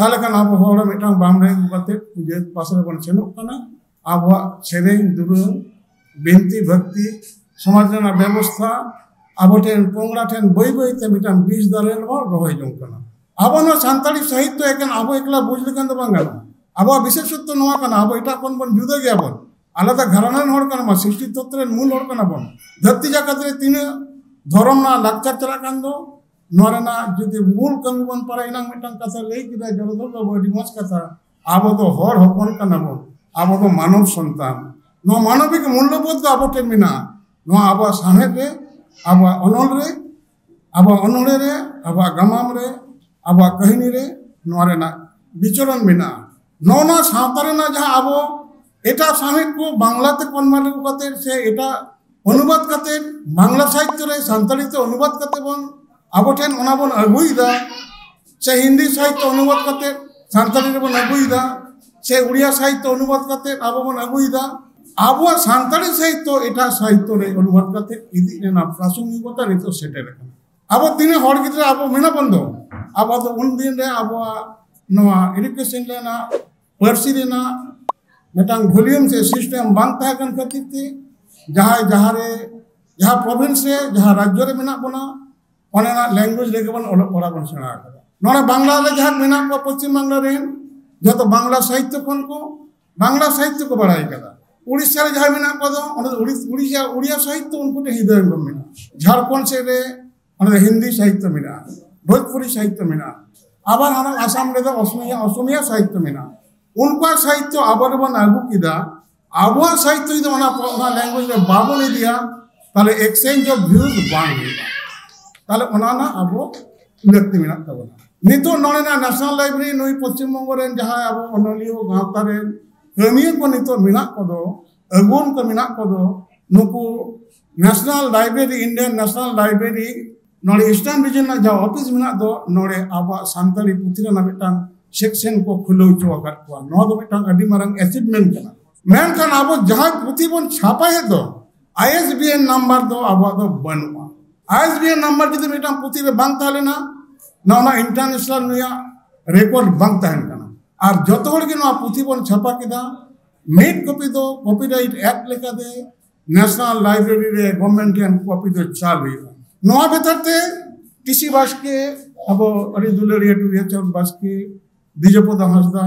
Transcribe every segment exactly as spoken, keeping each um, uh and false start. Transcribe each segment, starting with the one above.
ᱛᱟᱦᱚᱞᱮ ᱠᱷᱟᱱ ᱟᱵᱚ ᱦᱚᱲ ᱢᱤᱫᱴᱟᱝ ᱵᱟᱢᱲᱮ ᱟᱹᱜᱩ ᱠᱟᱛᱮ ᱯᱩᱡᱟᱹ ᱯᱟᱥ ᱨᱮᱵᱚᱱ ᱥᱮᱱᱚᱜ ᱠᱟᱱᱟ᱾ ᱟᱵᱚᱣᱟᱜ ᱥᱮᱨᱮᱧ ᱫᱩᱨᱟᱹᱝ, ᱵᱤᱱᱛᱤ ᱵᱷᱚᱠᱛᱤ, ᱥᱚᱢᱟᱡᱽ ᱨᱮᱱᱟᱜ ᱵᱮᱵᱚᱥᱛᱷᱟ, ᱟᱵᱚ ᱴᱷᱮᱱ ᱯᱚᱝᱲᱟ ᱴᱷᱮᱱ ᱵᱟᱹᱭ ᱵᱟᱹᱭ ᱛᱮ ᱢᱤᱫᱴᱟᱝ ᱵᱤᱥ ᱫᱟᱨᱮ ᱵᱚᱱ ᱨᱚᱦᱚᱭ ᱡᱚᱝ ᱠᱟᱱᱟ᱾ ᱟᱵᱚ ᱱᱚᱣᱟ ᱥᱟᱱᱛᱟᱲᱤ ᱥᱟᱦᱤᱛᱛᱚ ᱮᱠᱮᱱ ᱟᱵᱚ ᱮᱠᱞᱟ ᱵᱩᱡᱽ ᱞᱮᱠᱷᱟᱱ ᱫᱚ ᱵᱟᱝ ᱜᱟᱱᱚᱜᱼᱟ᱾ ᱟᱵᱚᱣᱟᱜ ᱵᱤᱥᱮᱥᱚᱛᱛᱚ ᱱᱚᱣᱟ ᱠᱟᱱᱟ, ᱟᱵᱚ ᱮᱴᱟᱜ ᱠᱷᱚᱱ ᱵᱚᱱ ᱡᱩᱫᱟᱹ ᱜᱮᱭᱟᱵᱚᱱ᱾ ᱟᱞᱟᱫᱟ ᱜᱷᱟᱨᱚᱸᱡᱽ ᱨᱮᱱ ᱦᱚᱲ ᱠᱟᱱᱟ ᱵᱚᱱ, ᱥᱨᱤᱥᱴᱤ ᱛᱚᱛᱛᱨᱚ ᱨᱮᱱ ᱢᱩᱞ ᱦᱚᱲ ᱠᱟᱱᱟ ᱵᱚᱱ᱾ ᱫᱷᱟᱹᱨᱛᱤ ᱡᱟᱠᱟᱛ ᱨᱮ ᱛᱤᱱᱟᱹᱜ ᱫᱷᱚᱨᱚᱢ ᱨᱮᱱᱟᱜ ᱞᱟᱠᱪᱟᱨ ᱪᱟᱞᱟᱜ ᱠᱟᱱ ᱫᱚ, ᱱᱚᱣᱟ ᱨᱮᱱᱟᱜ ᱡᱩᱫᱤ ᱢᱩᱞ ᱠᱟᱹᱢᱤ ᱵᱚᱱ ᱯᱟᱲᱟᱜ, ᱮᱱᱟᱝ ᱢᱤᱫᱴᱟᱝ ᱠᱟᱛᱷᱟ ᱞᱟᱹᱭ ᱠᱮᱫᱟ ᱡᱚᱲᱚᱫᱷᱚᱨ ᱵᱟᱵᱩ, ᱟᱹᱰᱤ ᱢᱚᱡᱽ ᱠᱟᱛᱷᱟ᱾ ᱟᱵᱚ ᱫᱚ ᱦᱚᱲ ᱦᱚᱯᱚᱱ ᱠᱟᱱᱟ ᱵᱚᱱ, ᱟᱵᱚ ᱫᱚ ᱢᱟᱱᱚᱵ ᱥᱚᱱᱛᱟᱱ᱾ ᱱᱚᱣᱟ ᱢᱟᱱᱚᱵᱤᱠ ᱢᱩᱞᱞᱚᱵᱳᱫᱷ ᱫᱚ ᱟᱵᱚ ᱴᱷᱮᱱ ᱢᱮᱱᱟᱜᱼᱟ᱾ ᱱᱚᱣᱟ ᱟᱵᱚᱣᱟᱜ ᱥᱟᱶᱦᱮᱫ ᱨᱮ, ᱟᱵᱚᱣᱟᱜ ᱚᱱᱚᱞ ᱨᱮ, ᱟᱵᱚᱣᱟᱜ ᱚᱱᱚᱬᱦᱮ ᱨᱮ, ᱟᱵᱚᱣᱟᱜ ᱜᱟᱢᱟᱢ ᱨᱮ, ᱟᱵᱚᱣᱟᱜ ᱠᱟᱹᱦᱱᱤ ᱨᱮ ᱱᱚᱣᱟ ᱨᱮᱱᱟᱜ ᱵᱤᱪᱚᱨᱚᱱ ᱢᱮᱱᱟᱜᱼᱟ᱾ ᱱᱚᱜᱼᱚ ᱱᱚᱣᱟ ᱥᱟᱶᱛᱟ ᱨᱮᱱᱟᱜ ᱡᱟᱦᱟᱸ ᱟᱵᱚ ᱮᱴᱟᱜ ᱥᱟᱶᱦᱮᱫ ᱠᱚ ᱵᱟᱝᱞᱟ ᱛᱮ convert ᱟᱹᱜᱩ ᱠᱟᱛᱮ ᱥᱮ ᱮᱴᱟᱜ ᱚᱱᱩᱵᱟᱫ ᱠᱟᱛᱮ, ᱵᱟᱝᱞᱟ ᱥᱟᱦᱤᱛᱛᱚ ᱨᱮ ᱥᱟᱱᱛᱟᱲᱤ ᱛᱮ ᱚᱱᱩᱵᱟᱫ ᱠᱟᱛᱮ ᱵᱚᱱ ᱟᱵᱚ ᱴᱷᱮᱱ ᱚᱱᱟ ᱵᱚᱱ ᱟᱹᱜᱩᱭᱮᱫᱟ, ᱥᱮ ᱦᱤᱱᱫᱤ ᱥᱟᱦᱤᱛᱛᱚ ᱚᱱᱩᱵᱟᱫ ᱠᱟᱛᱮ ᱥᱟᱱᱛᱟᱲᱤ ᱨᱮᱵᱚᱱ ᱟᱹᱜᱩᱭᱮᱫᱟ, ᱥᱮ ᱩᱲᱤᱭᱟ ᱥᱟᱦᱤᱛᱛᱚ ᱚᱱᱩᱵᱟᱫ ᱠᱟᱛᱮ ᱟᱵᱚ ᱵᱚᱱ ᱟᱹᱜᱩᱭᱮᱫᱟ᱾ ᱟᱵᱚᱣᱟᱜ ᱥᱟᱱᱛᱟᱲᱤ ᱥᱟᱦᱤᱛᱛᱚ ᱮᱴᱟᱜ ᱥᱟᱦᱤᱛᱛᱚ ᱨᱮ ᱚᱱᱩᱵᱟᱫ ᱠᱟᱛᱮ ᱤᱫᱤ ᱨᱮᱱᱟᱜ ᱯᱨᱟᱥᱚᱝᱜᱤᱠᱚᱛᱟ ᱱᱤᱛᱚᱜ ᱥᱮᱴᱮᱨ ᱟᱠᱟᱱᱟ᱾ ᱟᱵᱚ ᱛᱤᱱᱟᱹᱜ ᱦᱚᱲ ᱜᱤᱫᱽᱨᱟᱹ ᱟᱵᱚ ᱢᱮᱱᱟᱜ ᱵᱚᱱ ᱫᱚ, ᱟᱵᱚ ᱫᱚ ᱩᱱ ᱫᱤᱱ ᱨᱮ ᱟᱵᱚᱣᱟᱜ ᱱᱚᱣᱟ education ᱨᱮᱱᱟᱜ, ᱯᱟᱹᱨᱥᱤ ᱨᱮᱱᱟᱜ ᱢᱤᱫᱴᱟᱝ volume ᱥᱮ system ᱵᱟᱝ ᱛᱟᱦᱮᱸ ᱠᱟᱱ ᱠᱷᱟᱹᱛᱤᱨ ᱛᱮ ᱡᱟᱦᱟᱸᱭ ᱡᱟᱦᱟᱸ ᱨᱮ, ᱡᱟᱦᱟᱸ province ᱨᱮ, ᱡᱟᱦᱟᱸ ᱨᱟᱡᱽᱡᱚ ᱨᱮ ᱢᱮᱱᱟᱜ ᱵᱚᱱᱟ, ᱚᱸᱰᱮᱱᱟᱜ language ᱨᱮᱜᱮ ᱵᱚᱱ ᱚᱞᱚᱜ ᱯᱟᱲᱦᱟᱜ ᱵᱚᱱ ᱥᱮᱬᱟ ᱟᱠᱟᱫᱟ᱾ ᱱᱚᱰᱮ ᱵᱟᱝᱞᱟ ᱨᱮ ᱡᱟᱦᱟᱸ ᱢᱮᱱᱟᱜ ᱠᱚᱣᱟ ᱯᱚᱪᱷᱤᱢ ᱵᱟᱝᱞᱟ ᱨᱮᱱ, ᱡᱚᱛᱚ ᱵᱟᱝᱞᱟ ᱥᱟᱦᱤᱛᱛᱚ ᱠᱷᱚᱱ ᱠᱚ, ᱵᱟᱝᱞᱟ ᱥᱟᱦᱤᱛᱛᱚ ᱠᱚ ᱵᱟᱲᱟᱭ ᱟᱠᱟᱫᱟ᱾ ᱩᱲᱤᱥᱥᱟ ᱨᱮ ᱡᱟᱦᱟᱸᱭ ᱢᱮᱱᱟᱜ ᱠᱚᱣᱟ ᱫᱚ, ᱚᱸᱰᱮ ᱫᱚ ᱩᱲᱤᱥ-, ᱩᱲᱤᱭᱟ, ᱩᱲᱤᱭᱟ ᱥᱟᱦᱤᱛᱛᱚ ᱩᱱᱠᱩ ᱴᱷᱮᱱ ᱦᱤᱫᱟᱹᱭ ᱢᱮᱱᱟᱜᱼᱟ᱾ ᱡᱷᱟᱲᱠᱷᱚᱸᱰ ᱥᱮᱫ ᱨᱮ ᱚᱸᱰᱮ ᱫᱚ ᱦᱤᱱᱫᱤ ᱥᱟᱦᱤᱛᱛᱚ ᱢᱮᱱᱟᱜᱼᱟ, ᱵᱷᱳᱡᱽᱯᱩᱨᱤ ᱥᱟᱦᱤᱛᱛᱚ ᱢᱮᱱᱟᱜᱼᱟ, ᱟᱵᱟᱨ ᱦᱟᱱᱟ ᱟᱥᱟᱢ ᱨᱮᱫᱚ ᱚᱥᱚᱢᱤᱭᱟ, ᱚᱥᱚᱢᱤᱭᱟ ᱥᱟᱦᱤᱛᱛᱚ ᱢᱮᱱᱟᱜᱼᱟ᱾ ᱩᱱᱠᱩᱣᱟᱜ ᱥᱟᱦᱤᱛᱛᱚ ᱟᱵᱚ ᱫᱚᱵᱚᱱ ᱟᱹᱜᱩ ᱠᱮᱫᱟ, ᱟᱵᱚᱣᱟᱜ ᱥᱟᱦᱤᱛᱛᱚ ᱡᱩᱫᱤ ᱚᱱᱟ, ᱚᱱᱟ language ᱨᱮ ᱵᱟᱵᱚᱱ ᱤᱫᱤᱭᱟ, ᱛᱟᱦᱞᱮ exchange of views ᱵᱟᱝ ᱦᱩᱭᱩᱜᱼᱟ᱾ ᱛᱟᱦᱞᱮ ᱚᱱᱟ ᱨᱮᱱᱟᱜ ᱟᱵᱚ ᱞᱟᱹᱠᱛᱤ ᱢᱮᱱᱟᱜ ᱛᱟᱵᱚᱱᱟ᱾ ᱱᱤᱛᱚᱜ ᱱᱚᱰᱮᱱᱟᱜ National Library ᱱᱩᱭ ᱯᱚᱪᱷᱤᱢ ᱵᱚᱝᱜᱚ ᱨᱮᱱ ᱡᱟᱦᱟᱸᱭ ᱟᱵᱚ ᱚᱱᱚᱞᱤᱭᱟᱹ ᱜᱟᱶᱛᱟ ᱨᱮᱱ ᱠᱟᱹᱢᱤᱭᱟᱹ ᱠᱚ ᱱᱤᱛᱚᱜ ᱢᱮᱱᱟᱜ ᱠᱚᱫᱚ, ᱟᱹᱜᱩᱣᱟᱹᱱ ᱠᱚ ᱢᱮᱱᱟᱜ ᱠᱚᱫᱚ, ᱱᱩᱠᱩ National Library, Indian National Library ᱱᱚᱰᱮ Eastern Region ᱨᱮᱱᱟᱜ ᱡᱟᱦᱟᱸ office ᱢᱮᱱᱟᱜ ᱫᱚ, ᱱᱚᱰᱮ ᱟᱵᱚᱣᱟᱜ ᱥᱟᱱᱛᱟᱲᱤ ᱯᱩᱛᱷᱤ ᱨᱮᱱᱟᱜ ᱢᱤᱫᱴᱟᱝ section ᱠᱚ ᱠᱷᱩᱞᱟᱹᱣ ᱦᱚᱪᱚ ᱟᱠᱟᱫ ᱠᱚᱣᱟ᱾ ᱱᱚᱣᱟ ᱫᱚ ᱢᱤᱫᱴᱟᱝ ᱟᱹᱰᱤ ᱢᱟᱨᱟᱝ achievement ᱠᱟᱱᱟ᱾ ᱢᱮᱱᱠᱷᱟᱱ ᱟᱵᱚ ᱡᱟᱦᱟᱸ ᱯᱩᱛᱷᱤ ᱵᱚᱱ ᱪᱷᱟᱯᱟᱭᱮᱫ ᱫᱚ, ISBN number ᱫᱚ ᱟᱵᱚᱣᱟᱜ ᱫᱚ ᱵᱟᱹᱱᱩᱜᱼᱟ᱾ ISBN number ᱡᱩᱫᱤ ᱢᱤᱫᱴᱟᱝ ᱯᱩᱛᱷᱤ ᱨᱮ ᱵᱟᱝ ᱛᱟᱦᱮᱸ ᱞᱮᱱᱟ, ᱱᱚᱣᱟ international ᱱᱩᱭᱟᱜ ᱨᱮᱠᱚᱨᱰ ᱵᱟᱝ ᱛᱟᱦᱮᱱ ᱠᱟᱱᱟ᱾ ᱟᱨ ᱡᱚᱛᱚ ᱦᱚᱲ ᱜᱮ ᱱᱚᱣᱟ ᱯᱩᱛᱷᱤ ᱵᱚᱱ ᱪᱷᱟᱯᱟ ᱠᱮᱫᱟ᱾ ᱢᱤᱫ ᱠᱚᱯᱤ ᱫᱚ ᱠᱚᱯᱤᱨᱟᱭᱤᱴ ᱮᱠᱴ ᱞᱮᱠᱟᱛᱮ ᱱᱮᱥᱱᱟᱞ ᱞᱟᱭᱵᱨᱮᱨᱤ ᱨᱮ ᱜᱚᱵᱷᱢᱮᱱᱴ ᱴᱷᱮᱱ ᱠᱚᱯᱤ ᱫᱚ ᱪᱟᱞ ᱦᱩᱭᱩᱜᱼᱟ᱾ ᱱᱚᱣᱟ ᱵᱷᱮᱛᱟᱨ ᱛᱮ ᱴᱤᱥᱤ ᱵᱟᱥᱠᱮ, ᱟᱵᱚ ᱟᱹᱰᱤ ᱫᱩᱞᱟᱹᱲᱤᱭᱟᱹ ᱴᱩᱰᱩ ᱪᱟᱸᱫ ᱵᱟᱥᱠᱮ, ᱫᱤᱡᱚᱯᱚᱫᱚ ᱦᱟᱸᱥᱫᱟ,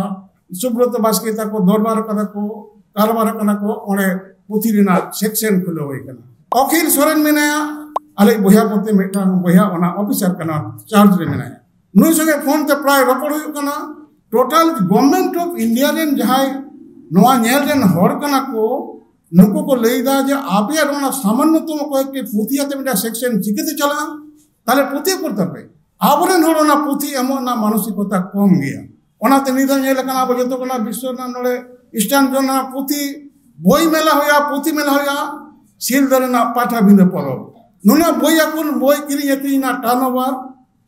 ᱥᱩᱵᱨᱚᱛᱚ ᱵᱟᱥᱠᱮ ᱛᱟᱠᱚ ᱫᱚᱨᱵᱟᱨ ᱠᱟᱱᱟ ᱠᱚ, ᱠᱟᱨᱵᱟᱨ ᱠᱟᱱᱟ ᱠᱚ, ᱚᱸᱰᱮ ᱯᱩᱛᱷᱤ ᱨᱮᱱᱟᱜ ᱥᱮᱠᱥᱚᱱ ᱠᱷᱩᱞᱟᱹᱣ ᱦᱩᱭ ᱠᱟᱱᱟ᱾ ᱚᱠᱷᱤᱞ ᱥᱚᱨᱮᱱ ᱢᱮᱱᱟᱭᱟ, ᱟᱞᱮ ᱵᱚᱭᱦᱟ ᱯᱚᱛᱮ ᱢᱤᱫᱴᱟᱝ ᱵᱚᱭᱦᱟ ᱚᱱᱟ ᱚᱯᱷᱤᱥᱟᱨ ᱠᱟᱱᱟ, ᱪᱟᱨᱡᱽ ᱨᱮ ᱢᱮᱱᱟᱭᱟ᱾ ᱱᱩᱭ ᱥᱚᱸᱜᱮ ᱯᱷᱳᱱ ᱛᱮ ᱯᱨᱟᱭ ᱨᱚᱯᱚᱲ ᱦᱩᱭᱩᱜ ᱠᱟᱱᱟ᱾ ᱴᱳᱴᱟᱞ ᱜᱚᱵᱷᱢᱮᱱᱴ ᱚᱯᱷ ᱤᱱᱰᱤᱭᱟ ᱨᱮᱱ ᱡᱟᱦᱟᱸᱭ ᱱᱚᱣᱟ ᱧᱮᱞ ᱨᱮᱱ ᱦᱚᱲ ᱠᱟᱱᱟ ᱠᱚ, ᱱᱩᱠᱩ ᱠᱚ ᱞᱟᱹᱭ ᱮᱫᱟ ᱡᱮ ᱟᱯᱮᱭᱟᱜ ᱚᱱᱟ ᱥᱟᱢᱟᱱᱱᱚᱛᱚᱢ ᱠᱚᱭᱮᱠᱴᱤ ᱯᱩᱛᱷᱤ ᱟᱛᱮ ᱢᱤᱫᱴᱟᱝ ᱥᱮᱠᱥᱚᱱ ᱪᱤᱠᱟᱹᱛᱮ ᱪᱟᱞᱟᱜᱼᱟ? ᱛᱟᱦᱞᱮ ᱯᱩᱛᱷᱤ ᱯᱚᱨ ᱛᱟᱯᱮ᱾ ᱟᱵᱚᱨᱮᱱ ᱦᱚᱲ ᱚᱱᱟ ᱯᱩᱛᱷᱤ ᱮᱢᱚᱜ ᱨᱮᱱᱟᱜ ᱢᱟᱱᱚᱥᱤᱠᱚᱛᱟ ᱠᱚᱢ ᱜᱮᱭᱟ᱾ ᱚᱱᱟᱛᱮ ᱱᱤᱛ ᱫᱚ ᱧᱮᱞ ᱟᱠᱟᱱᱟ, ᱟᱵᱚ ᱡᱚᱛᱚ ᱠᱷᱚᱱᱟᱜ ᱵᱤᱥᱥᱚ ᱨᱮᱱᱟᱜ ᱱᱚᱰᱮ ᱤᱥᱴᱟᱨᱱ ᱡᱳᱱ ᱨᱮᱱᱟᱜ ᱯᱩᱛᱷᱤ ᱵᱳᱭ ᱢᱮᱞᱟ ᱦᱩᱭᱩᱜᱼᱟ, ᱯᱩᱛᱷᱤ ᱢᱮᱞᱟ ᱦᱩᱭᱩᱜᱼᱟ ᱥᱤᱞᱫᱟᱹ ᱨᱮᱱᱟᱜ ᱯᱟᱴᱟᱵᱤᱸᱫᱟᱹ ᱯᱚᱨᱚᱵᱽ᱾ ᱱᱩᱱᱟᱹᱜ ᱵᱳᱭ ᱟᱠᱚ ᱵᱳᱭ ᱠᱤᱨᱤᱧ ᱟᱹᱠᱷᱨᱤᱧ ᱨᱮᱱᱟᱜ ᱴᱟᱨᱱ ᱳᱵᱷᱟᱨ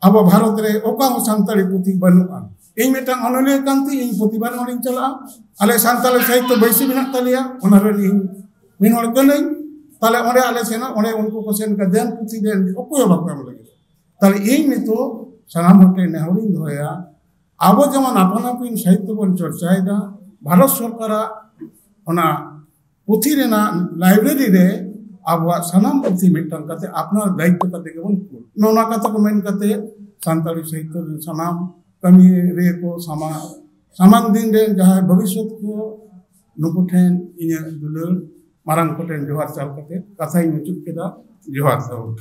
ᱟᱵᱚ ᱵᱷᱟᱨᱚᱛ ᱨᱮ ᱚᱠᱟ ᱦᱚᱸ ᱥᱟᱱᱛᱟᱲᱤ ᱯᱩᱛᱷᱤ ᱵᱟᱹᱱᱩᱜᱼᱟ᱾ ᱤᱧ ᱢᱤᱫᱴᱟᱝ ᱚᱱᱚᱞᱤᱭᱟᱹ ᱠᱟᱱ ᱛᱤᱧ, ᱤᱧ ᱯᱨᱚᱛᱤᱵᱟᱨ ᱱᱚᱰᱮᱧ ᱪᱟᱞᱟᱜᱼᱟ᱾ ᱟᱞᱮ ᱥᱟᱱᱛᱟᱲᱤ ᱥᱟᱦᱤᱛᱛᱚ ᱵᱟᱹᱭᱥᱤ ᱢᱮᱱᱟᱜ ᱛᱟᱞᱮᱭᱟ, ᱚᱱᱟ ᱨᱮᱱ ᱤᱧ ᱢᱤᱫ ᱦᱚᱲ ᱠᱟᱹᱱᱟᱹᱧ᱾ ᱛᱟᱦᱞᱮ ᱚᱸᱰᱮ ᱟᱞᱮ ᱥᱮᱱᱚᱜ, ᱚᱸᱰᱮ ᱩᱱᱠᱩ ᱠᱚ ᱥᱮᱱ ᱠᱟᱛᱮ ᱫᱮᱱ ᱯᱩᱛᱷᱤ ᱫᱮᱱ, ᱚᱠᱚᱭ ᱦᱚᱸ ᱵᱟᱠᱚ ᱮᱢ ᱞᱟᱹᱜᱤᱫ᱾ ᱛᱟᱦᱞᱮ ᱤᱧ ᱱᱤᱛᱚᱜ ᱥᱟᱱᱟᱢ ᱦᱚᱲ ᱴᱷᱮᱱ ᱱᱮᱦᱚᱨᱤᱧ ᱫᱚᱦᱚᱭᱟ, ᱟᱵᱚ ᱡᱮᱢᱚᱱ ᱟᱯᱟᱱ ᱟᱹᱯᱤᱱ ᱥᱟᱦᱤᱛᱛᱚ ᱵᱚᱱ ᱪᱚᱨᱪᱟᱭᱮᱫᱟ, ᱵᱷᱟᱨᱚᱛ ᱥᱚᱨᱠᱟᱨᱟᱜ ᱚᱱᱟ ᱯᱩᱛᱷᱤ ᱨᱮᱱᱟᱜ ᱞᱟᱭᱵᱨᱮᱨᱤ ᱨᱮ ᱟᱵᱚᱣᱟᱜ ᱥᱟᱱᱟᱢ ᱯᱩᱛᱷᱤ ᱢᱤᱫᱴᱟᱝ ᱠᱟᱛᱮ ᱟᱯᱱᱟᱨ ᱫᱟᱭᱤᱛᱛᱚ ᱠᱟᱛᱮ ᱜᱮᱵᱚᱱ ᱠᱩᱞ᱾ ᱱᱚᱣᱟ ᱠᱟᱛᱷᱟ ᱠᱚ ᱢᱮᱱ ᱠᱟᱛᱮ ᱥᱟᱱᱛᱟᱲᱤ ᱥᱟᱦᱤᱛᱛᱚ ᱨᱮᱱ ᱥᱟᱱᱟᱢ ᱠᱟᱹᱢᱤ ᱨᱮ ᱠᱚ ᱥᱟᱢᱟᱝ, ᱥᱟᱢᱟᱝ ᱫᱤᱱ ᱨᱮ ᱡᱟᱦᱟᱸᱭ ᱵᱷᱚᱵᱤᱥᱥᱚᱛ ᱠᱚ, ᱱᱩᱠᱩ ᱴᱷᱮᱱ ᱤᱧᱟᱹᱜ ᱫᱩᱞᱟᱹᱲ ᱢᱟᱨᱟᱝ ᱠᱚᱴᱷᱮᱱ ᱡᱚᱦᱟᱨ ᱪᱟᱞ ᱠᱟᱛᱮ ᱠᱟᱛᱷᱟᱧ ᱢᱩᱪᱟᱹᱫ ᱠᱮᱫᱟ᱾ ᱡᱚᱦᱟᱨ ᱛᱟᱵᱚᱱ᱾